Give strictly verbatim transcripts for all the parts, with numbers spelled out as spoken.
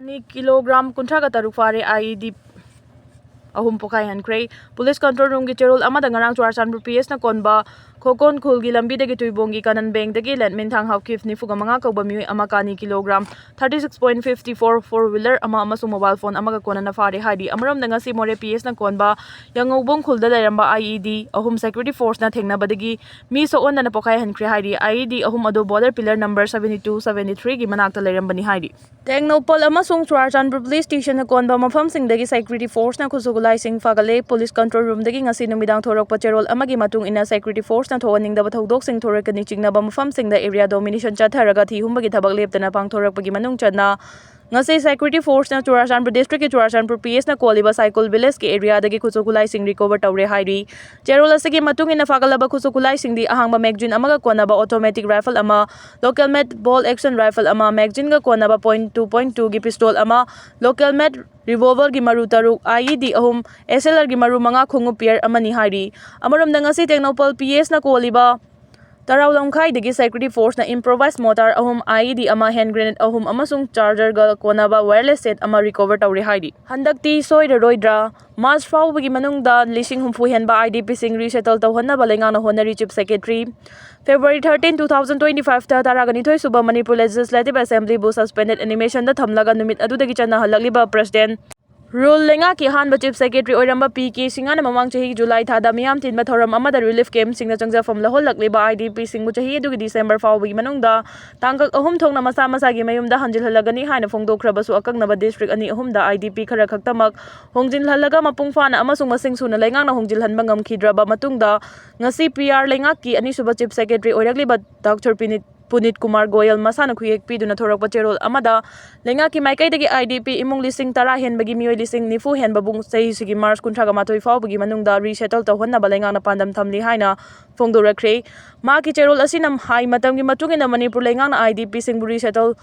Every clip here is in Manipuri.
ꯀꯤꯂꯣꯒ꯭ꯔꯥꯝ ꯀꯨꯟꯊ꯭ꯔꯥꯒ ꯇꯔꯨꯛ ꯐꯥꯔꯦ꯫ IED ꯑꯍꯨꯝ ꯄꯣꯈꯥꯏꯍꯟꯈ꯭ꯔꯦ꯫ Police control roomꯒꯤ ꯆꯦꯔꯣꯜ ꯑꯃꯗ ꯉꯔꯥꯡ ꯆꯨꯔꯥꯆꯥꯟꯄꯨꯔ PSꯅ ꯀꯣꯟꯕ ꯈꯣꯀꯣꯟ ꯈꯨꯜꯒꯤ ꯂꯝꯕꯤꯗꯒꯤ ꯇꯨꯏꯕꯣꯡꯒꯤ ꯀꯥꯅꯟ ꯕꯦꯡꯗꯒꯤ ꯂꯦꯟꯃꯤꯟ ꯊꯥꯡꯍꯥꯎ ꯀꯤꯐ ꯅꯤꯐꯨꯒ ꯃꯉꯥ ꯀꯧꯕ ꯃꯤꯑꯣꯏ ꯑꯃ ꯀꯥꯅꯤ kilogram thirty six point fifty four four wheeler ꯑꯃ ꯑꯃꯁꯨꯡ mobile phone ꯑꯃꯒ ꯀꯣꯟꯅꯅ ꯐꯥꯔꯦ ꯍꯥꯏꯔꯤ꯫ ꯑꯃꯔꯣꯝꯗ ꯉꯁꯤ ꯃꯣꯔꯦ PSꯅ ꯀꯣꯟꯕ ꯌꯥꯉꯧꯕꯣꯡ ꯈꯨꯜꯗ ꯂꯩꯔꯝꯕ IED ꯑꯍꯨꯝ security forceꯅ ꯊꯦꯡꯅꯕꯗꯒꯤ ꯃꯤ ꯁꯣꯛꯍꯟꯗꯅ ꯄꯣꯈꯥꯏꯍꯟꯈ꯭ꯔꯦ ꯍꯥꯏꯔꯤ꯫ IED ꯑꯍꯨꯝ ꯑꯗꯨ border pillar number seventy two, seventy threeꯒꯤ ꯃꯅꯥꯛꯇ ꯂꯩꯔꯝꯕꯅꯤ ꯍꯥꯏꯔꯤ꯫ ꯇꯦꯡꯅꯧꯄꯜ ꯑꯃꯁꯨꯡ ꯆꯨꯔꯥꯆꯥꯟꯄꯨꯔ police stationꯅ ꯀꯣꯟꯕ ꯃꯐꯝꯁꯤꯡꯗꯒꯤ security forceꯅ ꯈꯨꯠꯁꯨ ꯈꯨꯠꯂꯥꯏꯁꯤꯡ ꯐꯥꯒꯠꯂꯦ꯫ Police control roomꯗꯒꯤ ꯉꯁꯤ ꯅꯨꯃꯤꯗꯥꯡ ꯊꯣꯔꯛꯄ ꯆꯦꯔꯣꯜ ꯑꯃꯒꯤ ꯃꯇꯨꯡ ꯏꯟꯅ security forceꯅ ꯊꯣꯛꯍꯟꯅꯤꯡꯗꯕ ꯊꯧꯗꯣꯛꯁꯤꯡ ꯊꯣꯔꯛꯀꯅꯤ ꯆꯤꯡꯅꯕ ꯃꯐꯝꯁꯤꯡꯗ area domination ꯆꯠꯊꯔꯒ ꯊꯤꯍꯨꯝꯕꯒꯤ ꯊꯕꯛ ꯂꯦꯞꯇꯅ ꯄꯥꯡꯊꯣꯔꯛꯄꯒꯤ ꯃꯅꯨꯡ ꯆꯟꯅ ꯉꯁꯤ security forceꯅ ꯆꯨꯔꯥꯆꯥꯟꯄꯨꯔ districtꯀꯤ ꯆꯨꯔꯥꯆꯥꯟꯄꯨꯔ PSꯅ ꯀꯣꯜꯂꯤꯕ ꯁꯥꯏꯀꯨꯜ villageꯀꯤ areaꯗꯒꯤ ꯈꯨꯠꯁꯨ ꯈꯨꯠꯂꯥꯏꯁꯤꯡ recover ꯇꯧꯔꯦ ꯍꯥꯏꯔꯤ꯫ ꯆꯦꯔꯣꯜ ꯑꯁꯤꯒꯤ ꯃꯇꯨꯡ ꯏꯟꯅ ꯐꯥꯒꯠꯂꯕ ꯈꯨꯠꯁꯨ ꯈꯨꯠꯂꯥꯏꯁꯤꯡꯗꯤ ꯑꯍꯥꯡꯕ magazine ꯑꯃꯒ ꯀꯣꯟꯅꯕ automatic rifle ꯑꯃ, local made bolt action rifle ꯑꯃ, magazineꯒ ꯀꯣꯟꯅꯕ point two point twoꯒꯤ pistol ꯑꯃ, local made revolverꯒꯤ ꯃꯔꯨ ꯇꯔꯨꯛ, IED ꯑꯍꯨꯝ, SLRꯒꯤ ꯃꯔꯨ ꯃꯉꯥ, ꯈꯣꯡꯎꯞ pair ꯑꯃꯅꯤ ꯍꯥꯏꯔꯤ꯫ ꯑꯃꯔꯣꯝꯗ ꯉꯁꯤ ꯇꯦꯡꯅꯧꯄꯜ PSꯅ ꯀꯣꯜꯂꯤꯕ ꯇꯔꯥꯎ ꯂꯝꯈꯥꯏꯗꯒꯤ security forceꯅ improvised mortar ꯑꯍꯨꯝ, IED ꯑꯃ, hand grenade ꯑꯍꯨꯝ ꯑꯃꯁꯨꯡ chargerꯒ ꯀꯣꯟꯅꯕ wireless set ꯑꯃ recover ꯇꯧꯔꯦ ꯍꯥꯏꯔꯤ꯫ ꯍꯟꯗꯛꯇꯤ ꯁꯣꯏꯔꯔꯣꯏꯗ꯭ꯔꯥ? March ꯐꯥꯎꯕꯒꯤ ꯃꯅꯨꯡꯗ ꯂꯤꯁꯤꯡ ꯍꯨꯝꯐꯨ ꯍꯦꯟꯕ IDPꯁꯤꯡ resettle ꯇꯧꯍꯟꯅꯕ ꯂꯩꯉꯥꯛꯅ ꯍꯣꯠꯅꯔꯤ꯫ Chief Secretary꯫ February thirteen, two thousand twenty fiveꯇ ꯇꯔꯥꯒ ꯅꯤꯊꯣꯏ ꯁꯨꯕ Manipur Legislative Assemblyꯕꯨ suspended animationꯗ ꯊꯝꯂꯒ ꯅꯨꯃꯤꯠ ꯑꯗꯨꯗꯒꯤ ꯆꯠꯅꯍꯜꯂꯛꯂꯤꯕ President Rule ꯂꯩꯉꯥꯛꯀꯤ ꯑꯍꯥꯟꯕ Chief Secretary ꯑꯣꯏꯔꯝꯕ ꯄꯤ ꯀꯦ ꯁꯤꯡꯍꯅ ꯃꯃꯥꯡ ꯆꯍꯤ July ꯊꯥꯗ ꯃꯤꯌꯥꯝ ꯇꯤꯟꯕ ꯊꯧꯔꯝ ꯑꯃꯗ relief campꯁꯤꯡꯗ ꯆꯪꯖꯐꯝ ꯂꯧꯍꯜꯂꯛꯂꯤꯕ IDPꯁꯤꯡꯕꯨ ꯆꯍꯤ ꯑꯗꯨꯒꯤ December ꯐꯥꯎꯕꯒꯤ ꯃꯅꯨꯡꯗ ꯇꯥꯡꯀꯛ ꯑꯍꯨꯝ ꯊꯣꯛꯅ ꯃꯁꯥ ꯃꯁꯥꯒꯤ ꯃꯌꯨꯝꯗ ꯍꯟꯖꯤꯜꯍꯜꯂꯒꯅꯤ ꯍꯥꯏꯅ ꯐꯣꯡꯗꯣꯛꯈ꯭ꯔꯕꯁꯨ, ꯑꯀꯛꯅꯕ district ꯑꯅꯤ ꯑꯍꯨꯝꯗ IDP ꯈꯔ ꯈꯛꯇꯃꯛ ꯍꯣꯡꯖꯤꯜꯍꯜꯂꯒ ꯃꯄꯨꯡ ꯐꯥꯅ ꯑꯃꯁꯨꯡ ꯃꯁꯤꯡ ꯁꯨꯅ ꯂꯩꯉꯥꯛꯅ ꯍꯣꯡꯖꯤꯜꯍꯟꯕ ꯉꯝꯈꯤꯗ꯭ꯔꯕ ꯃꯇꯨꯡꯗ, ꯉꯁꯤ PR ꯂꯩꯉꯥꯛꯀꯤ ꯑꯅꯤꯁꯨꯕ Chief Secretary ꯑꯣꯏꯔꯛꯂꯤꯕ Doctor ꯄꯤꯅꯤꯠ ꯄꯨꯅꯤꯠ Kumar Goyal ꯃꯁꯥꯅ ꯈꯨꯌꯦꯛ ꯄꯤꯗꯨꯅ ꯊꯣꯔꯛꯄ ꯆꯦꯔꯣꯜ ꯑꯃꯗ ꯂꯩꯉꯥꯛꯀꯤ ꯃꯥꯏꯀꯩꯗꯒꯤ IDP ꯏꯃꯨꯡ ꯂꯤꯁꯤꯡ ꯇꯔꯥ ꯍꯦꯟꯕꯒꯤ ꯃꯤꯑꯣꯏ ꯂꯤꯁꯤꯡ ꯅꯤꯐꯨ ꯍꯦꯟꯕꯕꯨ ꯆꯍꯤꯁꯤꯒꯤ March ꯀꯨꯟꯊ꯭ꯔꯥꯒ ꯃꯥꯊꯣꯏ ꯐꯥꯎꯕꯒꯤ ꯃꯅꯨꯡꯗ resettle ꯇꯧꯍꯟꯅꯕ ꯂꯩꯉꯥꯛꯅ ꯄꯥꯟꯗꯝ ꯊꯝꯂꯤ ꯍꯥꯏꯅ ꯐꯣꯡꯗꯣꯔꯛꯈ꯭ꯔꯦ꯫ ꯃꯍꯥꯛꯀꯤ ꯆꯦꯔꯣꯜ ꯑꯁꯤꯅ ꯍꯥꯏ, ꯃꯇꯝꯒꯤ ꯃꯇꯨꯡ ꯏꯟꯅ ꯃꯅꯤꯄꯨꯔ ꯂꯩꯉꯥꯛꯅ IDPꯁꯤꯡꯕꯨ resettle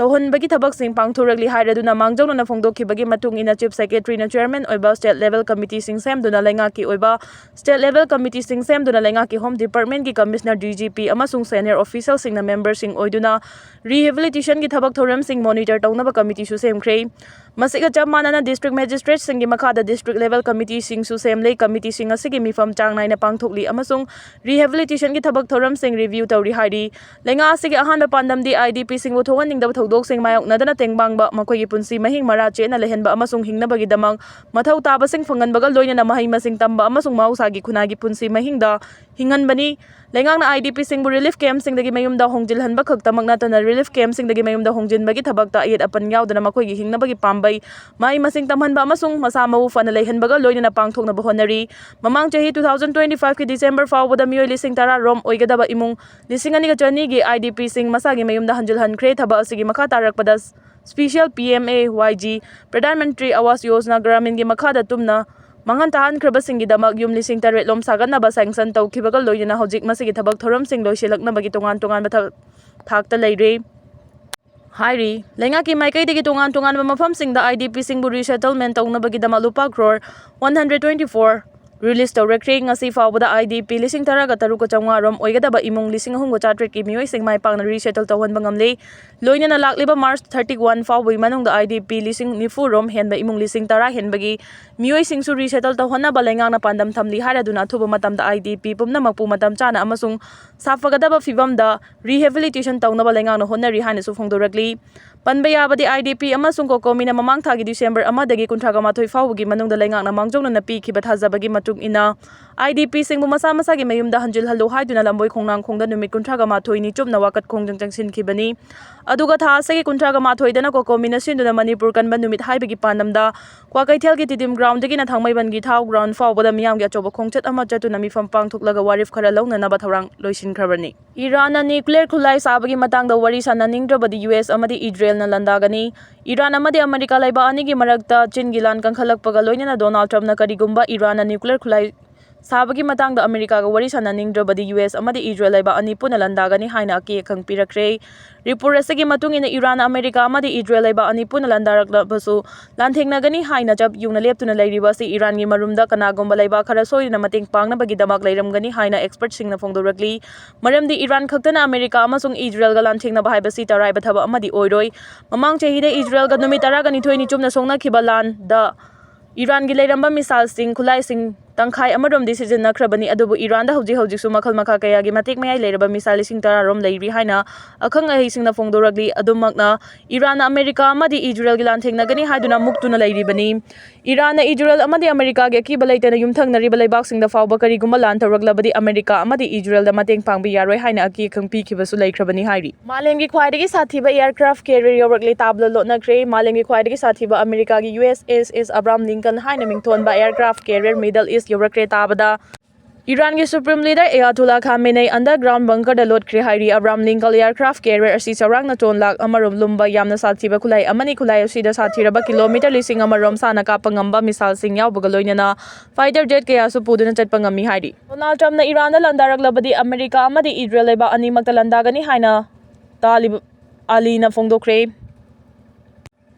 ꯇꯧꯍꯟꯕꯒꯤ ꯊꯕꯛꯁꯤꯡ ꯄꯥꯡꯊꯣꯔꯛꯂꯤ ꯍꯥꯏꯔꯗꯨꯅ ꯃꯥꯡꯖꯧꯅꯅ ꯐꯣꯡꯗꯣꯛꯈꯤꯕꯒꯤ ꯃꯇꯨꯡ ꯏꯟꯅ Chief Secretary ꯅ Chairman ꯑꯣꯏꯕ State Level Committee ꯁꯤꯡ ꯁꯦꯝꯗꯨꯅ ꯂꯩꯉꯥꯛꯀꯤ ꯑꯣꯏꯕ State Level Committee ꯁꯤꯡ ꯁꯦꯝꯗꯨꯅ ꯂꯩꯉꯥꯛꯀꯤ Home Department ꯀꯤ Commissioner, D G P ꯑꯃꯁꯨꯡ Senior Official ꯁꯤꯡꯅ member ꯁꯤꯡ ꯑꯣꯏꯗꯨꯅ rehabilitation ꯒꯤ ꯊꯕꯛ ꯊꯧꯔꯝꯁꯤꯡ monitor ꯇꯧꯅꯕ committee ꯁꯨ ꯁꯦꯝꯈ꯭ꯔꯦ꯫ ꯃꯁꯤꯒ ꯆꯞ ꯃꯥꯟꯅꯅ District Magistrate ꯁꯤꯡꯒꯤ ꯃꯈꯥꯗ District Level Committee ꯁꯤꯡꯁꯨ ꯁꯦꯝꯂꯦ꯫ Committee ꯁꯤꯡ ꯑꯁꯤꯒꯤ ꯃꯤꯐꯝ ꯆꯥꯡ ꯅꯥꯏꯅ ꯄꯥꯡꯊꯣꯛꯂꯤ ꯑꯃꯁꯨꯡ rehabilitation ꯒꯤ ꯊꯕꯛ ꯊꯧꯔꯝꯁꯤꯡ review ꯇꯧꯔꯤ ꯍꯥꯏꯔꯤ꯫ ꯂꯩꯉꯥꯛ ꯑꯁꯤꯒꯤ ꯑꯍꯥꯟꯕ ꯄꯥꯟꯗꯝꯗꯤ I D P ꯁꯤꯡꯕꯨ ꯊꯣꯛꯍꯟꯅꯤꯡꯗꯕ ꯊꯧꯗꯣꯛꯁꯤꯡ ꯃꯥꯌꯣꯛꯅꯗꯅ ꯇꯦꯡꯕꯥꯡꯕ, ꯃꯈꯣꯏꯒꯤ ꯄꯨꯟꯁꯤ ꯃꯍꯤꯡ ꯃꯔꯥ ꯆꯦꯠꯅ ꯂꯩꯍꯟꯕ ꯑꯃꯁꯨꯡ ꯍꯤꯡꯅꯕꯒꯤꯗꯃꯛ ꯃꯊꯧ ꯇꯥꯕꯁꯤꯡ ꯐꯪꯍꯟꯕꯒ ꯂꯣꯏꯅꯅ ꯃꯍꯩ ꯃꯁꯤꯡ ꯇꯝꯕ ꯑꯃꯁꯨꯡ ꯃꯍꯧꯁꯥꯒꯤ ꯈꯨꯟꯅꯥꯏꯒꯤ ꯄꯨꯟꯁꯤ ꯃꯍꯤꯡꯗ ꯍꯤꯡꯍꯟꯕꯅꯤ꯫ ꯂꯩꯉꯥꯛꯅ I D P ꯁꯤꯡꯕꯨ relief camp ꯁꯤꯡꯗꯒꯤ ꯃꯌꯨꯝꯗ ꯍꯣꯡꯖꯤꯜꯍꯟꯕ ꯈꯛꯇꯃꯛ ꯅꯠꯇꯅ relief camp ꯁꯤꯡꯗꯒꯤ ꯃꯌꯨꯝꯗ ꯍꯣꯡꯖꯤꯟꯕꯒꯤ ꯊꯕꯛꯇ ꯑꯌꯦꯠ ꯑꯄꯟ ꯌꯥꯎꯗꯅ ꯃꯈꯣꯏꯒꯤ ꯍꯤꯡꯅꯕꯒꯤ ꯄꯥꯝꯕꯩ, ꯃꯍꯩ ꯃꯁꯤꯡ ꯇꯝꯍꯟꯕ ꯑꯃꯁꯨꯡ ꯃꯁꯥ ꯃꯎ ꯐꯅ ꯂꯩꯍꯟꯕꯒ ꯂꯣꯏꯅꯅ ꯄꯥꯡꯊꯣꯛꯅꯕ ꯍꯣꯠꯅꯔꯤ꯫ ꯃꯃꯥꯡ ꯆꯍꯤ two thousand twenty five ꯀꯤ December ꯐꯥꯎꯕꯗ ꯃꯤꯑꯣꯏ ꯂꯤꯁꯤꯡ ꯇꯔꯥ ꯔꯣꯝ ꯑꯣꯏꯒꯗꯕ ꯏꯃꯨꯡ ꯂꯤꯁꯤꯡ ꯑꯅꯤꯒ ꯆꯅꯤꯒꯤ I D P ꯁꯤꯡ ꯃꯁꯥꯒꯤ ꯃꯌꯨꯝꯗ ꯍꯟꯖꯤꯜꯍꯟꯈ꯭ꯔꯦ꯫ ꯊꯕꯛ ꯑꯁꯤꯒꯤ ꯃꯈꯥ ꯇꯥꯔꯛꯄꯗ Special P M A Y G, Pradhan Mantri Awas Yojana Gramin ꯒꯤ ꯃꯈꯥꯗ ꯇꯨꯝꯅ ꯃꯥꯡꯍꯟ ꯇꯥꯍꯟꯈ꯭ꯔꯕꯁꯤꯡꯒꯤꯗꯃꯛ ꯌꯨꯝ ꯂꯤꯁꯤꯡ ꯇꯔꯦꯠ ꯂꯣꯝ ꯁꯥꯒꯠꯅꯕ sanction ꯇꯧꯈꯤꯕꯒ ꯂꯣꯏꯅꯅ ꯍꯧꯖꯤꯛ ꯃꯁꯤꯒꯤ ꯊꯕꯛ ꯊꯧꯔꯝꯁꯤꯡ ꯂꯣꯏꯁꯤꯜꯂꯛꯅꯕꯒꯤ ꯇꯣꯉꯥꯟ ꯇꯣꯉꯥꯟꯕ ꯊ-, ꯊꯥꯛꯇ ꯂꯩꯔꯦ ꯍꯥꯏꯔꯤ꯫ ꯂꯩꯉꯥꯛꯀꯤ ꯃꯥꯏꯀꯩꯗꯒꯤ ꯇꯣꯉꯥꯟ ꯇꯣꯉꯥꯟꯕ ꯃꯐꯝꯁꯤꯡꯗ I D P ꯁꯤꯡꯕꯨ resettlement ꯇꯧꯅꯕꯒꯤꯗꯃꯛ ꯂꯨꯄꯥ crore one hundred twenty four release ꯇꯧꯔꯛꯈ꯭ꯔꯦ꯫ ꯉꯁꯤ ꯐꯥꯎꯕꯗ I D P ꯂꯤꯁꯤꯡ ꯇꯔꯥꯒ ꯇꯔꯨꯛꯀ ꯆꯥꯝꯃꯉꯥ ꯔꯣꯝ ꯑꯣꯏꯒꯗꯕ ꯏꯃꯨꯡ ꯂꯤꯁꯤꯡ ꯑꯍꯨꯝꯒ ꯆꯥꯇ꯭ꯔꯦꯠꯀꯤ ꯃꯤꯑꯣꯏꯁꯤꯡ ꯃꯥꯏ ꯄꯥꯛꯅ resettle ꯇꯧꯍꯟꯕ ꯉꯝꯂꯦ꯫ ꯂꯣꯏꯅꯅ ꯂꯥꯛꯂꯤꯕ March thirty one ꯐꯥꯎꯕꯒꯤ ꯃꯅꯨꯡꯗ I D P ꯂꯤꯁꯤꯡ ꯅꯤꯐꯨ ꯔꯣꯝ ꯍꯦꯟꯕ ꯏꯃꯨꯡ ꯂꯤꯁꯤꯡ ꯇꯔꯥ ꯍꯦꯟꯕꯒꯤ ꯃꯤꯑꯣꯏꯁꯤꯡꯁꯨ resettle ꯇꯧꯍꯟꯅꯕ ꯂꯩꯉꯥꯛꯅ ꯄꯥꯟꯗꯝ ꯊꯝꯂꯤ ꯍꯥꯏꯔꯗꯨꯅ ꯑꯊꯨꯕ ꯃꯇꯝꯗ I D P ꯄꯨꯝꯅꯃꯛꯄꯨ ꯃꯇꯝ ꯆꯥꯅ ꯑꯃꯁꯨꯡ ꯁꯥꯐꯒꯗꯕ ꯐꯤꯚꯝꯗ rehabilitation ꯇꯧꯅꯕ ꯂꯩꯉꯥꯛꯅ ꯍꯣꯠꯅꯔꯤ ꯍꯥꯏꯅꯁꯨ ꯐꯣꯡꯗꯣꯔꯛꯂꯤ꯫ ꯄꯟꯕ ꯌꯥꯕꯗꯤ, I D P ꯑꯃꯁꯨꯡ COCOMI ꯅ ꯃꯃꯥꯡ ꯊꯥꯒꯤ December ꯑꯃꯗꯒꯤ ꯀꯨꯟꯊ꯭ꯔꯥꯒ ꯃꯥꯊꯣꯏ ꯐꯥꯎꯕꯒꯤ ꯃꯅꯨꯡꯗ ꯂꯩꯉꯥꯛꯅ ꯃꯥꯡꯖꯧꯅꯅ ꯄꯤꯈꯤꯕ ꯊꯥꯖꯕꯒꯤ ꯃꯇꯨꯡ ꯏꯟꯅ, I D P ꯁꯤꯡꯕꯨ ꯃꯁꯥ ꯃꯁꯥꯒꯤ ꯃꯌꯨꯝꯗ ꯍꯟꯖꯤꯜꯍꯜꯂꯨ ꯍꯥꯏꯗꯨꯅ ꯂꯝꯕꯣꯏ ꯈꯣꯡꯅꯥꯡꯈꯣꯡꯗ ꯅꯨꯃꯤꯠ ꯀꯨꯟꯊ꯭ꯔꯥꯒ ꯃꯥꯊꯣꯏꯅꯤ ꯆꯨꯞꯅ ꯋꯥꯀꯠ ꯈꯣꯡꯖꯪ ꯆꯪꯁꯤꯟꯈꯤꯕꯅꯤ꯫ ꯑꯗꯨꯒ ꯊꯥ ꯑꯁꯤꯒꯤ ꯀꯨꯟꯊ꯭ꯔꯥꯒ ꯃꯥꯊꯣꯏꯗꯅ COCOMI ꯅ ꯁꯤꯟꯗꯨꯅ ꯃꯅꯤꯄꯨꯔ ꯀꯟꯕ ꯅꯨꯃꯤꯠ ꯍꯥꯏꯕꯒꯤ ꯄꯥꯟꯗꯝꯗ ꯀ꯭ꯋꯥꯀꯩꯊꯦꯜꯒꯤ ꯇꯤꯗꯤꯝ ground ꯗꯒꯤꯅ ꯊꯥꯡꯃꯩꯕꯟꯒꯤ ꯊꯥꯎ ground ꯐꯥꯎꯕꯗ ꯃꯤꯌꯥꯝꯒꯤ ꯑꯆꯧꯕ ꯈꯣꯡꯆꯠ ꯑꯃ ꯆꯠꯇꯨꯅ ꯃꯤꯐꯝ ꯄꯥꯡꯊꯣꯛꯂꯒ ꯋꯥꯔꯦꯞ ꯈꯔ ꯂꯧꯅꯅꯕ ꯊꯧꯔꯥꯡ ꯂꯣꯏꯁꯤꯟꯈ꯭ꯔꯕꯅꯤ꯫ ꯏꯔꯥꯟꯅ nuclear ꯈꯨꯠꯂꯥꯏ ꯁꯥꯕꯒꯤ ꯃꯇꯥꯡꯗ ꯋꯥꯔꯤ ꯁꯥꯅꯅꯤꯡꯗ꯭ꯔꯕꯗꯤ U S ꯑꯃꯗꯤ ꯏꯖꯔꯦꯜꯅ ꯂꯥꯟꯗꯥꯒꯅꯤ꯫ ꯏꯔꯥꯟ ꯑꯃꯗꯤ ꯑꯃꯦꯔꯤꯀꯥ ꯂꯩꯕꯥꯛ ꯑꯅꯤꯒꯤ ꯃꯔꯛꯇ ꯆꯤꯟꯒꯤ ꯂꯥꯟ ꯀꯟꯈꯠꯂꯛꯄꯒ ꯂꯣꯏꯅꯅ ꯗꯣꯅꯥꯜꯗ ꯇ꯭ꯔꯝꯞꯅ ꯀꯔꯤꯒꯨꯝꯕ ꯏꯔꯥꯟꯅ nuclear ꯈꯨꯠꯂꯥꯏ ꯁꯥꯕꯒꯤ ꯃꯇꯥꯡꯗ ꯑꯃꯦꯔꯤꯀꯥꯒ ꯋꯥꯔꯤ ꯁꯥꯟꯅꯅꯤꯡꯗ꯭ꯔꯕꯗꯤ ꯌꯨ ꯑꯦꯁ ꯑꯃꯗꯤ ꯏꯖꯔꯦꯜ ꯂꯩꯕꯥꯛ ꯑꯅꯤ ꯄꯨꯟꯅ ꯂꯥꯟꯗꯥꯒꯅꯤ ꯍꯥꯏꯅ ꯑꯀꯤ ꯑꯈꯪ ꯄꯤꯔꯛꯈ꯭ꯔꯦ꯫ ꯔꯤꯄꯣꯔꯠ ꯑꯁꯤꯒꯤ ꯃꯇꯨꯡ ꯏꯟꯅ ꯏꯔꯥꯟꯅ ꯑꯃꯦꯔꯤꯀꯥ ꯑꯃꯗꯤ ꯏꯖꯔꯦꯜ ꯂꯩꯕꯥꯛ ꯑꯅꯤ ꯄꯨꯟꯅ ꯂꯥꯟꯗꯥꯔꯛꯂꯕꯁꯨ ꯂꯥꯟꯊꯦꯡꯅꯒꯅꯤ ꯍꯥꯏꯅ ꯆꯞ ꯌꯨꯡꯅ ꯂꯦꯞꯇꯨꯅ ꯂꯩꯔꯤꯕ ꯑꯁꯤ ꯏꯔꯥꯟꯒꯤ ꯃꯔꯨꯝꯗ ꯀꯅꯥꯒꯨꯝꯕ ꯂꯩꯕꯥꯛ ꯈꯔ ꯁꯣꯏꯗꯅ ꯃꯇꯦꯡ ꯄꯥꯡꯅꯕꯒꯤꯗꯃꯛ ꯂꯩꯔꯝꯒꯅꯤ ꯍꯥꯏꯅ ꯑꯦꯛꯁꯄꯔꯠꯁꯤꯡꯅ ꯐꯣꯡꯗꯣꯔꯛꯂꯤ꯫ ꯃꯔꯝꯗꯤ ꯏꯔꯥꯟ ꯈꯛꯇꯅ ꯑꯃꯦꯔꯤꯀꯥ ꯑꯃꯁꯨꯡ ꯏꯖꯔꯦꯜꯒ ꯂꯥꯟꯊꯦꯡꯅꯕ ꯍꯥꯏꯕꯁꯤ ꯇꯔꯥꯏꯕ ꯊꯕꯛ ꯑꯃꯗꯤ ꯑꯣꯏꯔꯣꯏ꯫ ꯃꯃꯥꯡ ꯆꯍꯤꯗ ꯏꯖꯔꯦꯜꯒ ꯅꯨꯃꯤꯠ ꯇꯔꯥꯒ ꯅꯤꯊꯣꯏꯅꯤ ꯆꯨꯝꯅ ꯁꯣꯛꯅꯈꯤꯕ ꯂꯥꯟꯗ ꯏꯔꯥꯟꯒꯤ ꯂꯩꯔꯝꯕ ꯃꯤꯁꯥꯏꯜꯁꯤꯡ, ꯈꯨꯠꯂꯥꯏꯁꯤꯡ ꯇꯪꯈꯥꯏ ꯑꯃꯔꯣꯝꯗꯤ ꯁꯤꯖꯤꯟꯅꯈ꯭ꯔꯕꯅꯤ, ꯑꯗꯨꯕꯨ ꯏꯔꯥꯟꯗ ꯍꯧꯖꯤꯛ ꯍꯧꯖꯤꯛꯁꯨ ꯃꯈꯜ ꯃꯈꯥ ꯀꯌꯥꯒꯤ ꯃꯇꯦꯛ ꯃꯌꯥꯏ ꯂꯩꯔꯕ ꯃꯤꯁꯥꯏꯜ ꯂꯤꯁꯤꯡ ꯇꯔꯥꯔꯣꯝ ꯂꯩꯔꯤ ꯍꯥꯏꯅ ꯑꯈꯪ ꯑꯍꯩꯁꯤꯡꯅ ꯐꯣꯡꯗꯣꯔꯛꯂꯤ꯫ ꯑꯗꯨꯃꯛꯅ ꯏꯔꯥꯟꯅ ꯑꯃꯦꯔꯤꯀꯥ ꯑꯃꯗꯤ ꯏꯖꯔꯦꯜꯒꯤ ꯂꯥꯟꯊꯦꯡꯅꯒꯅꯤ ꯍꯥꯏꯗꯨꯅ ꯃꯨꯛꯇꯨꯅ ꯂꯩꯔꯤꯕꯅꯤ꯫ ꯏꯔꯥꯟꯅ ꯏꯖꯔꯦꯜ ꯑꯃꯗꯤ ꯑꯃꯦꯔꯤꯀꯥꯒꯤ ꯑꯀꯤꯕ ꯂꯩꯇꯅ ꯌꯨꯝꯊꯪꯅꯔꯤꯕ ꯂꯩꯕꯥꯛꯁꯤꯡꯗ ꯐꯥꯎꯕ ꯀꯔꯤꯒꯨꯝꯕ ꯂꯥꯟ ꯇꯧꯔꯛꯂꯕꯗꯤ ꯑꯃꯦꯔꯤꯀꯥ ꯑꯃꯗꯤ ꯏꯖꯔꯦꯜꯗ ꯃꯇꯦꯡ ꯄꯥꯡꯕ ꯌꯥꯔꯣꯏ ꯍꯥꯏꯅ ꯑꯀꯤ ꯑꯈꯪ ꯄꯤꯈꯤꯕꯁꯨ ꯂꯩꯈ꯭ꯔꯕꯅꯤ ꯍꯥꯏꯔꯤ꯫ ꯃꯥꯂꯦꯝꯒꯤ ꯈ꯭ꯋꯥꯏꯗꯒꯤ ꯁꯥꯊꯤꯕ ꯑꯦꯌꯔꯀ꯭ꯔꯥꯐ ꯀꯦꯔꯤꯌꯔ ꯌꯧꯔꯛꯂꯦ꯫ ꯇꯥꯕꯗ ꯂꯣꯠꯅꯈ꯭ꯔꯦ꯫ ꯃꯥꯂꯦꯝꯒꯤ ꯈ꯭ꯋꯥꯏꯗꯒꯤ ꯁꯥꯊꯤꯕ ꯑꯃꯦꯔꯤꯀꯥꯒꯤ ꯌꯨ ꯑꯦꯁ ꯑꯦꯁ ꯑꯦꯁ ꯑꯕ꯭ꯔꯥꯍꯝ ꯂꯤꯡꯀꯟ ꯍꯥꯏꯅ ꯃꯤꯡꯊꯣꯟꯕ ꯑꯦꯌꯔꯀ꯭ꯔꯥꯐ ꯀꯦꯔꯤꯌꯔ ꯃꯤꯗꯜ ꯏꯁ ꯌꯧꯔꯛꯈ꯭ꯔꯦ꯫ ꯇꯥꯕꯗ ꯏꯔꯥꯟꯒꯤ ꯁꯨꯄ꯭ꯔꯤꯝ ꯂꯤꯗꯔ ꯑꯌꯥꯇꯨꯂꯥ ꯈꯥꯃꯦꯅꯩ ꯑꯟꯗꯔꯒ꯭ꯔꯥꯎꯟ ꯕꯪꯀꯔꯗ ꯂꯣꯠꯈ꯭ꯔꯦ ꯍꯥꯏꯔꯤ꯫ ꯑꯕ꯭ꯔꯥꯍꯝ ꯂꯤꯡꯀꯟ ꯑꯦꯌꯔꯀ꯭ꯔꯥꯐ ꯀꯦꯔꯤꯌꯔ ꯑꯁꯤ ꯆꯥꯎꯔꯥꯛꯅ ꯇꯣꯟ ꯂꯥꯈ ꯑꯃꯔꯣꯝ ꯂꯨꯝꯕ ꯌꯥꯝꯅ ꯁꯥꯊꯤꯕ ꯈꯨꯠꯂꯥꯏ ꯑꯃꯅꯤ꯫ ꯈꯨꯠꯂꯥꯏ ꯑꯁꯤꯗ ꯁꯥꯊꯤꯔꯕ ꯀꯤꯂꯣꯃꯤꯇꯔ ꯂꯤꯁꯤꯡ ꯑꯃꯔꯣꯝ ꯁꯥꯡꯅ ꯀꯥꯞꯄ ꯉꯝꯕ ꯃꯤꯁꯥꯏꯜꯁꯤꯡ ꯌꯥꯎꯕꯒ ꯂꯣꯏꯅꯅ ꯐꯥꯏꯇꯔ ꯖꯦꯠ ꯀꯌꯥꯁꯨ ꯄꯨꯗꯨꯅ ꯆꯠꯄ ꯉꯝꯃꯤ ꯍꯥꯏꯔꯤ꯫ ꯗꯣꯅꯥꯜꯗ ꯇ꯭ꯔꯝꯞꯅ ꯏꯔꯥꯟꯗ ꯂꯥꯟꯗꯥꯔꯛꯂꯕꯗꯤ ꯑꯃꯦꯔꯤꯀꯥ ꯑꯃꯗꯤ ꯏꯖꯔꯦꯜ ꯂꯩꯕꯥꯛ ꯑꯅꯤꯃꯛꯇ ꯂꯥꯟꯗꯥꯒꯅꯤ ꯍꯥꯏꯅ ꯇꯥꯂꯤꯕ ꯑꯂꯤꯅ ꯐꯣꯡꯗꯣꯛꯈ꯭ꯔꯦ꯫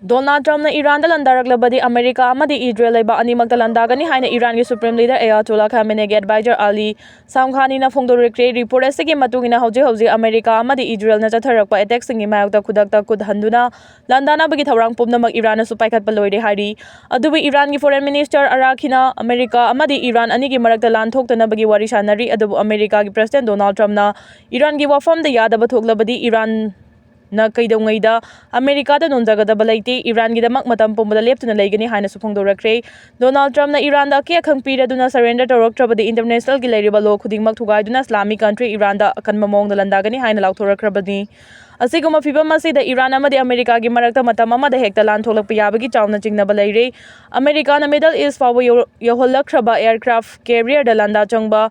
ꯗꯣꯅꯥꯜꯗ ꯇ꯭ꯔꯝꯞꯅ ꯏꯔꯥꯟꯗ ꯂꯥꯟꯗꯥꯔꯛꯂꯕꯗꯤ ꯑꯃꯦꯔꯤꯀꯥ ꯑꯃꯗꯤ ꯏꯖꯔꯦꯜ ꯂꯩꯕꯥꯛ ꯑꯅꯤꯃꯛꯇ ꯂꯥꯟꯗꯥꯒꯅꯤ ꯍꯥꯏꯅ ꯏꯔꯥꯟꯒꯤ ꯁꯨꯄ꯭ꯔꯤꯝ ꯂꯤꯗꯔ ꯑꯌꯥꯇꯣꯂꯥ ꯈꯥꯃꯦꯅꯦꯒꯤ ꯑꯦꯗꯚꯥꯏꯖꯔ ꯑꯂꯤ ꯁꯥꯝꯈꯥꯅꯤꯅ ꯐꯣꯡꯗꯣꯔꯛꯈ꯭ꯔꯦ꯫ ꯔꯤꯄꯣꯔꯠ ꯑꯁꯤꯒꯤ ꯃꯇꯨꯡ ꯏꯟꯅ ꯍꯧꯖꯤꯛ ꯍꯧꯖꯤꯛ ꯑꯃꯦꯔꯤꯀꯥ ꯑꯃꯗꯤ ꯏꯖꯔꯦꯜꯅ ꯆꯠꯊꯔꯛꯄ ꯑꯦꯇꯦꯛꯁꯤꯡꯒꯤ ꯃꯥꯌꯣꯛꯇ ꯈꯨꯗꯛꯇ ꯈꯨꯠ ꯍꯟꯗꯨꯅ ꯂꯥꯟꯗꯥꯅꯕꯒꯤ ꯊꯧꯔꯥꯡ ꯄꯨꯝꯅꯃꯛ ꯏꯔꯥꯟꯅꯁꯨ ꯄꯥꯏꯈꯠꯄ ꯂꯣꯏꯔꯦ ꯍꯥꯏꯔꯤ꯫ ꯑꯗꯨꯕꯨ ꯏꯔꯥꯟꯒꯤ ꯐꯣꯔꯦꯟ ꯃꯤꯅꯤꯁꯇꯔ ꯑꯔꯥꯈꯤꯅ ꯑꯃꯦꯔꯤꯀꯥ ꯑꯃꯗꯤ ꯏꯔꯥꯟ ꯑꯅꯤꯒꯤ ꯃꯔꯛꯇ ꯂꯥꯟ ꯊꯣꯛꯇꯅꯕꯒꯤ ꯋꯥꯔꯤ ꯁꯥꯟꯅꯔꯤ꯫ ꯑꯗꯨꯕꯨ ꯑꯃꯦꯔꯤꯀꯥꯒꯤ ꯄ꯭ꯔꯁꯤꯗꯦꯟ ꯗꯣꯅꯥꯜꯗ ꯇ꯭ꯔꯝꯞꯅ ꯏꯔꯥꯟꯒꯤ ꯋꯥꯐꯝꯗ ꯌꯥꯗꯕ ꯊꯣꯛꯂꯕꯗꯤ ꯏꯔꯥꯟ ꯅ ꯀꯩꯗꯧꯉꯩꯗ ꯑꯃꯦꯔꯤꯀꯥꯗ ꯅꯣꯟꯖꯒꯗꯕ ꯂꯩꯇꯦ, ꯏꯔꯥꯟꯒꯤꯗꯃꯛ ꯃꯇꯝ ꯄꯨꯝꯕꯗ ꯂꯦꯞꯇꯨꯅ ꯂꯩꯒꯅꯤ ꯍꯥꯏꯅꯁꯨ ꯐꯣꯡꯗꯣꯔꯛꯈ꯭ꯔꯦ꯫ ꯗꯣꯅꯥꯜꯗ ꯇ꯭ꯔꯝꯞꯅ ꯏꯔꯥꯟꯗ ꯑꯀꯤ ꯑꯈꯪ ꯄꯤꯔꯗꯨꯅ ꯁꯔꯦꯟꯗꯔ ꯇꯧꯔꯛꯇ꯭ꯔꯕꯗꯤ ꯏꯟꯇꯔꯅꯦꯁꯅꯦꯜꯒꯤ ꯂꯩꯔꯤꯕ ꯂꯣ ꯈꯨꯗꯤꯡꯃꯛ ꯊꯨꯒꯥꯏꯗꯨꯅ ꯏꯁꯂꯥꯃꯤꯛ ꯀꯟꯇ꯭ꯔꯤ ꯏꯔꯥꯟꯗ ꯑꯀꯟꯕ ꯃꯑꯣꯡꯗ ꯂꯥꯟꯗꯥꯒꯅꯤ ꯍꯥꯏꯅ ꯂꯥꯎꯊꯣꯔꯛꯈ꯭ꯔꯕꯅꯤ꯫ ꯑꯁꯤꯒꯨꯝꯕ ꯐꯤꯚꯝ ꯑꯁꯤꯗ ꯏꯔꯥꯟ ꯑꯃꯗꯤ ꯑꯃꯦꯔꯤꯀꯥꯒꯤ ꯃꯔꯛꯇ ꯃꯇꯝ ꯑꯃꯗ ꯍꯦꯛꯇ ꯂꯥꯟ ꯊꯣꯛꯂꯛꯄ ꯌꯥꯕꯒꯤ ꯆꯥꯎꯅ ꯆꯤꯡꯅꯕ ꯂꯩꯔꯦ꯫ ꯑꯃꯦꯔꯤꯀꯥꯅ ꯃꯤꯗꯜ ꯏꯁ ꯐꯥꯎꯕ ꯌꯧ-, ꯌꯧꯍꯜꯂꯛꯈ꯭ꯔꯕ ꯑꯦꯌꯔꯀ꯭ꯔꯥꯐ ꯀꯦꯔꯤꯌꯔꯗ ꯂꯥꯟꯗꯥ ꯆꯪꯕ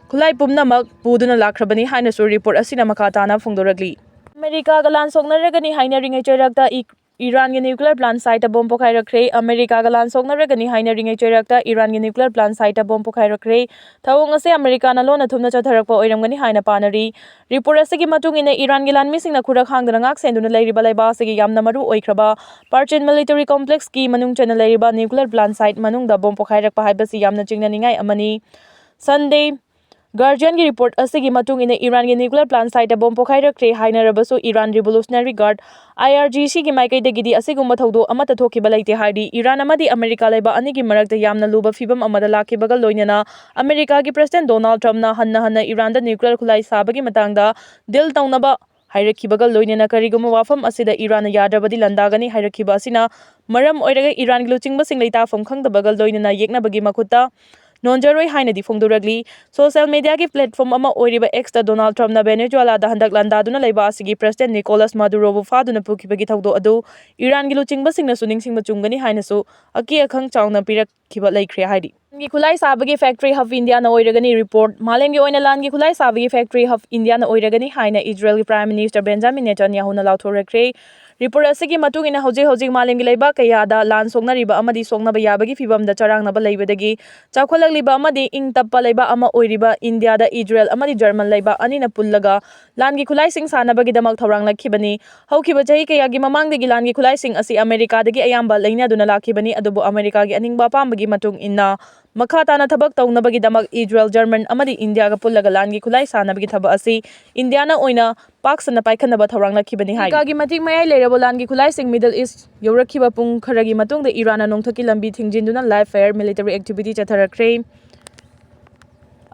ꯈꯨꯠꯂꯥꯏ ꯄꯨꯝꯅꯃꯛ ꯄꯨꯗꯨꯅ ꯂꯥꯛꯈ꯭ꯔꯕꯅꯤ ꯍꯥꯏꯅꯁꯨ ꯔꯤꯄꯣꯔꯠ ꯑꯁꯤꯅ ꯃꯈꯥ ꯇꯥꯅ ꯐꯣꯡꯗꯣꯔꯛꯂꯤ꯫ ꯑꯃꯦꯔꯤꯀꯥꯒ ꯂꯥꯟ ꯁꯣꯛꯅꯔꯒꯅꯤ ꯍꯥꯏꯅꯔꯤꯉꯩ ꯆꯩꯔꯛꯇ E-, ꯏꯔꯥꯟꯒꯤ nuclear plant site bomb ꯄꯣꯈꯥꯏꯔꯛꯈ꯭ꯔꯦ꯫ ꯑꯃꯦꯔꯤꯀꯥꯒ ꯂꯥꯟ ꯁꯣꯛꯅꯔꯒꯅꯤ ꯍꯥꯏꯅꯔꯤꯉꯩ ꯆꯩꯔꯛꯇ ꯏꯔꯥꯟꯒꯤ nuclear plant site ꯕꯣꯝ ꯄꯣꯈꯥꯏꯔꯛꯈ꯭ꯔꯦ꯫ ꯊꯧꯑꯣꯡ ꯑꯁꯤ ꯑꯃꯦꯔꯤꯀꯥꯅ ꯂꯣꯟꯅ ꯊꯨꯝꯅ ꯆꯠꯊꯔꯛꯄ ꯑꯣꯏꯔꯝꯒꯅꯤ ꯍꯥꯏꯅ ꯄꯥꯅꯔꯤ꯫ Report ꯑꯁꯤꯒꯤ ꯃꯇꯨꯡ ꯏꯟꯅ, ꯏꯔꯥꯟꯒꯤ ꯂꯥꯟꯃꯤꯁꯤꯡꯅ ꯈꯨꯔꯛ ꯍꯥꯡꯗꯅ ꯉꯥꯛ ꯁꯦꯟꯗꯨꯅ ꯂꯩꯔꯤꯕ ꯂꯩꯕꯥꯛ ꯑꯁꯤꯒꯤ ꯌꯥꯝꯅ ꯃꯔꯨ ꯑꯣꯏꯈ꯭ꯔꯕ Parchin military complexꯀꯤ ꯃꯅꯨꯡ ꯆꯟꯅ ꯂꯩꯔꯤꯕ nuclear plant site ꯃꯅꯨꯡꯗ ꯕꯣꯝ ꯄꯣꯈꯥꯏꯔꯛꯄ ꯍꯥꯏꯕꯁꯤ ꯌꯥꯝꯅ ꯆꯤꯡꯅꯅꯤꯡꯉꯥꯏ ꯑꯃꯅꯤ꯫ Sunday Guardianꯒꯤ report ꯑꯁꯤꯒꯤ ꯃꯇꯨꯡ ꯏꯟꯅ, ꯏꯔꯥꯟꯒꯤ nuclear plant site ꯕꯣꯝ ꯄꯣꯈꯥꯏꯔꯛꯈ꯭ꯔꯦ ꯍꯥꯏꯅꯔꯕꯁꯨ, Iran Revolutionary Guard, IRGCꯒꯤ ꯃꯥꯏꯀꯩꯗꯒꯤꯗꯤ ꯑꯁꯤꯒꯨꯝꯕ ꯊꯧꯗꯣꯛ ꯑꯃꯠꯇ ꯊꯣꯛꯈꯤꯕ ꯂꯩꯇꯦ ꯍꯥꯏꯔꯤ꯫ ꯏꯔꯥꯟ ꯑꯃꯗꯤ ꯑꯃꯦꯔꯤꯀꯥ ꯂꯩꯕꯥꯛ ꯑꯅꯤꯒꯤ ꯃꯔꯛꯇ ꯌꯥꯝꯅ ꯂꯨꯕ ꯐꯤꯕꯝ ꯑꯃꯗ ꯂꯥꯛꯈꯤꯕꯒ ꯂꯣꯏꯅꯅ, ꯑꯃꯦꯔꯤꯀꯥꯒꯤ President Donald Trumpꯅ ꯍꯟꯅ ꯍꯟꯅ ꯏꯔꯥꯟꯗ nuclear ꯈꯨꯠꯂꯥꯏ ꯁꯥꯕꯒꯤ ꯃꯇꯥꯡꯗ deal ꯇꯧꯅꯕ ꯍꯥꯏꯔꯛꯈꯤꯕꯒ ꯂꯣꯏꯅꯅ, ꯀꯔꯤꯒꯨꯝꯕ ꯋꯥꯐꯝ ꯑꯁꯤꯗ ꯏꯔꯥꯟꯅ ꯌꯥꯗ꯭ꯔꯕꯗꯤ ꯂꯥꯟꯗꯥꯒꯅꯤ ꯍꯥꯏꯔꯛꯈꯤꯕ ꯑꯁꯤꯅ ꯃꯔꯝ ꯑꯣꯏꯔꯒ, ꯏꯔꯥꯟꯒꯤ ꯂꯨꯆꯤꯡꯕꯁꯤꯡ ꯂꯩꯇꯥꯐꯝ ꯈꯪꯗꯕꯒ ꯂꯣꯏꯅꯅ ꯌꯦꯛꯅꯕꯒꯤ ꯃꯈꯨꯠꯇ ꯅꯣꯟꯖꯔꯣꯏ ꯍꯥꯏꯅꯗꯤ ꯐꯣꯡꯗꯣꯔꯛꯂꯤ꯫ Social mediaꯒꯤ platform ꯑꯃ ꯑꯣꯏꯔꯤꯕ Xꯇ Donald Trumpꯅ Venezuelaꯗ ꯍꯟꯗꯛ ꯂꯥꯟꯗꯥꯗꯨꯅ ꯂꯩꯕ ꯑꯁꯤꯒꯤ President Nicolas Maduroꯕꯨ ꯐꯥꯗꯨꯅ ꯄꯨꯈꯤꯕꯒꯤ ꯊꯧꯗꯣꯛ ꯑꯗꯨ ꯏꯔꯥꯟꯒꯤ ꯂꯨꯆꯤꯡꯕꯁꯤꯡꯅꯁꯨ ꯅꯤꯡꯁꯤꯡꯕ ꯆꯨꯝꯒꯅꯤ ꯍꯥꯏꯅꯁꯨ ꯑꯀꯤ ꯑꯈꯪ ꯆꯥꯎꯅ ꯄꯤꯔꯛꯈꯤꯕ ꯂꯩꯈ꯭ꯔꯦ ꯍꯥꯏꯔꯤ꯫ ꯂꯥꯟꯒꯤ ꯈꯨꯠꯂꯥꯏ ꯁꯥꯕꯒꯤ factory hub Indiaꯅ ꯑꯣꯏꯔꯒꯅꯤ꯫ Report: ꯃꯥꯂꯦꯝꯒꯤ ꯑꯣꯏꯅ ꯂꯥꯟꯒꯤ ꯈꯨꯠꯂꯥꯏ ꯁꯥꯕꯒꯤ factory hub Indiaꯅ ꯑꯣꯏꯔꯒꯅꯤ ꯍꯥꯏꯅ ꯏꯖꯔꯦꯜꯒꯤ Prime Minister Benjamin Netanyahuꯅ ꯂꯥꯎꯊꯣꯔꯛꯈ꯭ꯔꯦ꯫ Report ꯑꯁꯤꯒꯤ ꯃꯇꯨꯡ ꯏꯟꯅ, ꯍꯧꯖꯤꯛ ꯍꯧꯖꯤꯛ ꯃꯥꯂꯦꯝꯒꯤ ꯂꯩꯕꯥꯛ ꯀꯌꯥꯗ ꯂꯥꯟ ꯁꯣꯛꯅꯔꯤꯕ ꯑꯃꯗꯤ ꯁꯣꯛꯅꯕ ꯌꯥꯕꯒꯤ ꯐꯤꯚꯝꯗ ꯆꯔꯥꯡꯅꯕ ꯂꯩꯕꯗꯒꯤ ꯆꯥꯎꯈꯠꯂꯛꯂꯤꯕ ꯑꯃꯗꯤ ꯏꯪ ꯇꯞꯄ ꯂꯩꯕꯥꯛ ꯑꯃ ꯑꯣꯏꯔꯤꯕ ꯏꯟꯗꯤꯌꯥꯗ ꯏꯖꯔꯦꯜ ꯑꯃꯗꯤ ꯖꯔꯃꯟ ꯂꯩꯕꯥꯛ ꯑꯅꯤꯅ ꯄꯨꯜꯂꯒ ꯂꯥꯟꯒꯤ ꯈꯨꯠꯂꯥꯏꯁꯤꯡ ꯁꯥꯅꯕꯒꯤꯗꯃꯛ ꯊꯧꯔꯥꯡꯂꯛꯈꯤꯕꯅꯤ꯫ ꯍꯧꯈꯤꯕ ꯆꯍꯤ ꯀꯌꯥꯒꯤ ꯃꯃꯥꯡꯗꯒꯤ ꯂꯥꯟꯒꯤ ꯈꯨꯠꯂꯥꯏꯁꯤꯡ ꯑꯁꯤ ꯑꯃꯦꯔꯤꯀꯥꯗꯒꯤ ꯑꯌꯥꯝꯕ ꯂꯩꯅꯗꯨꯅ ꯂꯥꯛꯈꯤꯕꯅꯤ, ꯑꯗꯨꯕꯨ ꯑꯃꯦꯔꯤꯀꯥꯒꯤ ꯑꯅꯤꯡꯕ ꯑꯄꯥꯝꯕꯒꯤ ꯃꯇꯨꯡ ꯏꯟꯅ ꯃꯈꯥ ꯇꯥꯅ ꯊꯕꯛ ꯇꯧꯅꯕꯒꯤꯗꯃꯛ ꯏꯖꯔꯦꯜ, ꯖꯔꯃꯟ ꯑꯃꯗꯤ ꯏꯟꯗꯤꯌꯥꯒ ꯄꯨꯜꯂꯒ ꯂꯥꯟꯒꯤ ꯈꯨꯠꯂꯥꯏ ꯁꯥꯅꯕꯒꯤ ꯊꯕꯛ ꯑꯁꯤ ꯏꯟꯗꯤꯌꯥꯅ ꯑꯣꯏꯅ ꯄꯥꯛ ꯁꯟꯅ ꯄꯥꯏꯈꯠꯅꯕ ꯊꯧꯔꯥꯡꯂꯛꯈꯤꯕꯅꯤ ꯍꯥꯏ꯫ ꯑꯃꯦꯔꯤꯀꯥꯒꯤ ꯃꯇꯤꯛ ꯃꯌꯥꯏ ꯂꯩꯔꯕ ꯂꯥꯟꯒꯤ ꯈꯨꯠꯂꯥꯏꯁꯤꯡ Middle East ꯌꯧꯔꯛꯈꯤꯕ ꯄꯨꯡ ꯈꯔꯒꯤ ꯃꯇꯨꯡꯗ ꯏꯔꯥꯟꯅ ꯅꯣꯡꯊꯛꯀꯤ ꯂꯝꯕꯤ ꯊꯤꯡꯖꯤꯟꯗꯨꯅ live fire military activity ꯆꯠꯊꯔꯛꯈ꯭ꯔꯦ꯫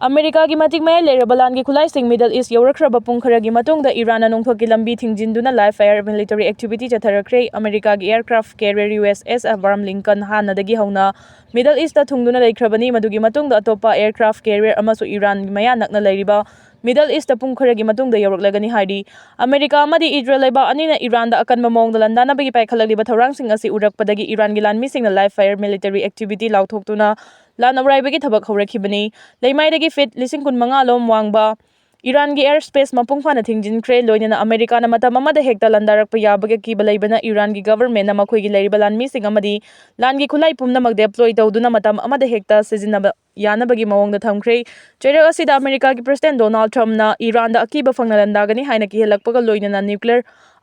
ꯑꯃꯦꯔꯤꯀꯥꯒꯤ ꯃꯇꯤꯛ ꯃꯌꯥꯏ ꯂꯩꯔꯕ ꯂꯥꯟꯒꯤ ꯈꯨꯠꯂꯥꯏꯁꯤꯡ Middle East ꯌꯧꯔꯛꯈ꯭ꯔꯕ ꯄꯨꯡ ꯈꯔꯒꯤ ꯃꯇꯨꯡꯗ ꯏꯔꯥꯟꯅ ꯅꯣꯡꯊꯛꯀꯤ ꯂꯝꯕꯤ ꯊꯤꯡꯖꯤꯟꯗꯨꯅ live fire military activity ꯆꯠꯊꯔꯛꯈ꯭ꯔꯦ꯫ ꯑꯃꯦꯔꯤꯀꯥꯒꯤ aircraft carrier USS Abraham Lincoln ꯍꯥꯟꯅꯗꯒꯤ ꯍꯧꯅ Middle Eastꯇ ꯊꯨꯡꯗꯨꯅ ꯂꯩꯈ꯭ꯔꯕꯅꯤ꯫ ꯃꯗꯨꯒꯤ ꯃꯇꯨꯡꯗ ꯑꯇꯣꯞꯄ aircraft carrier ꯑꯃꯁꯨ ꯏꯔꯥꯟꯒꯤ ꯃꯌꯥ ꯅꯛꯅ ꯂꯩꯔꯤꯕ Middle Eastꯇ ꯄꯨꯡ ꯈꯔꯒꯤ ꯃꯇꯨꯡꯗ ꯌꯧꯔꯛꯂꯒꯅꯤ ꯍꯥꯏꯔꯤ꯫ ꯑꯃꯦꯔꯤꯀꯥ ꯑꯃꯗꯤ ꯏꯖꯔꯦꯜ ꯂꯩꯕꯥꯛ ꯑꯅꯤꯅ ꯏꯔꯥꯟꯗ ꯑꯀꯟꯕ ꯃꯑꯣꯡꯗ ꯂꯥꯟꯗꯥꯅꯕꯒꯤ ꯄꯥꯏꯈꯠꯂꯛꯂꯤꯕ ꯊꯧꯔꯥꯡꯁꯤꯡ ꯑꯁꯤ ꯎꯔꯛꯄꯗꯒꯤ ꯏꯔꯥꯟꯒꯤ ꯂꯥꯟꯃꯤꯁꯤꯡꯅ live fire military activity ꯂꯥꯎꯊꯣꯛꯇꯨꯅ ꯂꯥꯟ ꯑꯧꯔꯥꯏꯕꯒꯤ ꯊꯕꯛ ꯍꯧꯔꯛꯈꯤꯕꯅꯤ꯫ ꯂꯩꯃꯥꯏꯗꯒꯤ feet ꯂꯤꯁꯤꯡ ꯀꯨꯟꯃꯉꯥ ꯂꯣꯝ ꯋꯥꯡꯕ ꯏꯔꯥꯟꯒꯤ air space ꯃꯄꯨꯡ ꯐꯥꯅ ꯊꯤꯡꯖꯤꯟꯈ꯭ꯔꯦ꯫ ꯂꯣꯏꯅꯅ ꯑꯃꯦꯔꯤꯀꯥꯅ ꯃꯇꯝ ꯑꯃꯗ ꯍꯦꯛꯇ ꯂꯥꯟꯗꯥꯔꯛꯄ ꯌꯥꯕꯒꯤ ꯑꯀꯤꯕ ꯂꯩꯕꯅ ꯏꯔꯥꯟꯒꯤ government ꯅ ꯃꯈꯣꯏꯒꯤ ꯂꯩꯔꯤꯕ ꯂꯥꯟꯃꯤꯁꯤꯡ ꯑꯃꯗꯤ ꯂꯥꯟꯒꯤ ꯈꯨꯠꯂꯥꯏ ꯄꯨꯝꯅꯃꯛ deploy ꯇꯧꯗꯨꯅ ꯃꯇꯝ ꯑꯃꯗ ꯍꯦꯛꯇ ꯁꯤꯖꯤꯟꯅꯕ ꯌꯥꯅꯕꯒꯤ ꯃꯑꯣꯡꯗ ꯊꯝꯈ꯭ꯔꯦ꯫ ꯆꯩꯔꯛ ꯑꯁꯤꯗ ꯑꯃꯦꯔꯤꯀꯥꯒꯤ President Donald Trump ꯅ ꯏꯔꯥꯟꯗ ꯑꯀꯤꯕ ꯐꯪꯅ ꯂꯥꯟꯗꯥꯒꯅꯤ ꯍꯥꯏꯅ ꯀꯤꯍꯜꯂꯛꯄꯒ ꯂꯣꯏꯅꯅ nuclear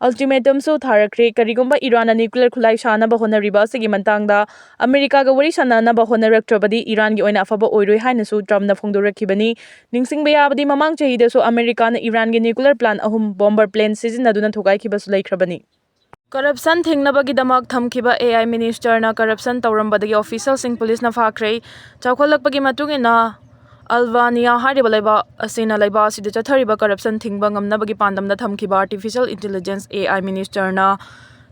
ultimatum ꯁꯨ ꯊꯥꯔꯛꯈ꯭ꯔꯦ꯫ ꯀꯔꯤꯒꯨꯝꯕ ꯏꯔꯥꯟꯅ nuclear ꯈꯨꯠꯂꯥꯏ ꯁꯥꯅꯕ ꯍꯣꯠꯅꯔꯤꯕ ꯑꯁꯤꯒꯤ ꯃꯇꯥꯡꯗ ꯑꯃꯦꯔꯤꯀꯥꯒ ꯋꯥꯔꯤ ꯁꯥꯟꯅꯅꯕ ꯍꯣꯠꯅꯔꯛꯇ꯭ꯔꯕꯗꯤ ꯏꯔꯥꯟꯒꯤ ꯑꯣꯏꯅ ꯑꯐꯕ ꯑꯣꯏꯔꯣꯏ ꯍꯥꯏꯅꯁꯨ Trump ꯅ ꯐꯣꯡꯗꯣꯔꯛꯈꯤꯕꯅꯤ꯫ ꯅꯤꯡꯁꯤꯡꯕ ꯌꯥꯕꯗꯤ, ꯃꯃꯥꯡ ꯆꯍꯤꯗꯁꯨ ꯑꯃꯦꯔꯤꯀꯥꯅ ꯏꯔꯥꯟꯒꯤ nuclear plant ꯑꯍꯨꯝ bomber plane ꯁꯤꯖꯤꯟꯅꯗꯨꯅ ꯊꯨꯒꯥꯏꯈꯤꯕꯁꯨ ꯂꯩꯈ꯭ꯔꯕꯅꯤ꯫ Corruption ꯊꯤꯡꯅꯕꯒꯤꯗꯃꯛ ꯊꯝꯈꯤꯕ A I minister ꯅ corruption ꯇꯧꯔꯝꯕꯗꯒꯤ official ꯁꯤꯡ police ꯅ ꯐꯥꯈ꯭ꯔꯦ꯫ ꯆꯥꯎꯈꯠꯂꯛꯄꯒꯤ ꯃꯇꯨꯡ ꯏꯟꯅ, Albania ꯍꯥꯏꯔꯤꯕ ꯂꯩꯕꯥꯛ ꯑꯁꯤꯅ ꯂꯩꯕꯥꯛ ꯑꯁꯤꯗ ꯆꯠꯊꯔꯤꯕ corruption ꯊꯤꯡꯕ ꯉꯝꯅꯕꯒꯤ ꯄꯥꯟꯗꯝꯗ ꯊꯝꯈꯤꯕ artificial intelligence A I minister ꯅ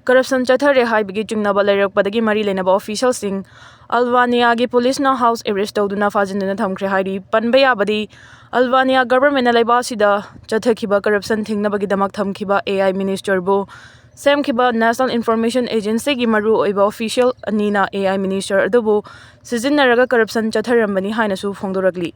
corruption ꯆꯠꯊꯔꯦ ꯍꯥꯏꯕꯒꯤ ꯆꯤꯡꯅꯕ ꯂꯩꯔꯛꯄꯗꯒꯤ ꯃꯔꯤ ꯂꯩꯅꯕ official ꯁꯤꯡ Albania ꯒꯤ police ꯅ house arrest ꯇꯧꯗꯨꯅ ꯐꯥꯖꯤꯟꯗꯨꯅ ꯊꯝꯈ꯭ꯔꯦ ꯍꯥꯏꯔꯤ꯫ ꯄꯟꯕ ꯌꯥꯕꯗꯤ, Albania government ꯅ ꯂꯩꯕꯥꯛ ꯑꯁꯤꯗ ꯆꯠꯊꯈꯤꯕ corruption ꯊꯤꯡꯅꯕꯒꯤꯗꯃꯛ ꯊꯝꯈꯤꯕ A I minister ꯕꯨ ꯁꯦꯝꯈꯤꯕ National Information Agency ꯒꯤ ꯃꯔꯨꯑꯣꯏꯕ official ꯑꯅꯤꯅ A I minister ꯑꯗꯨꯕꯨ ꯁꯤꯖꯤꯟꯅꯔꯒ corruption ꯆꯠꯊꯔꯝꯕꯅꯤ ꯍꯥꯏꯅꯁꯨ ꯐꯣꯡꯗꯣꯔꯛꯂꯤ꯫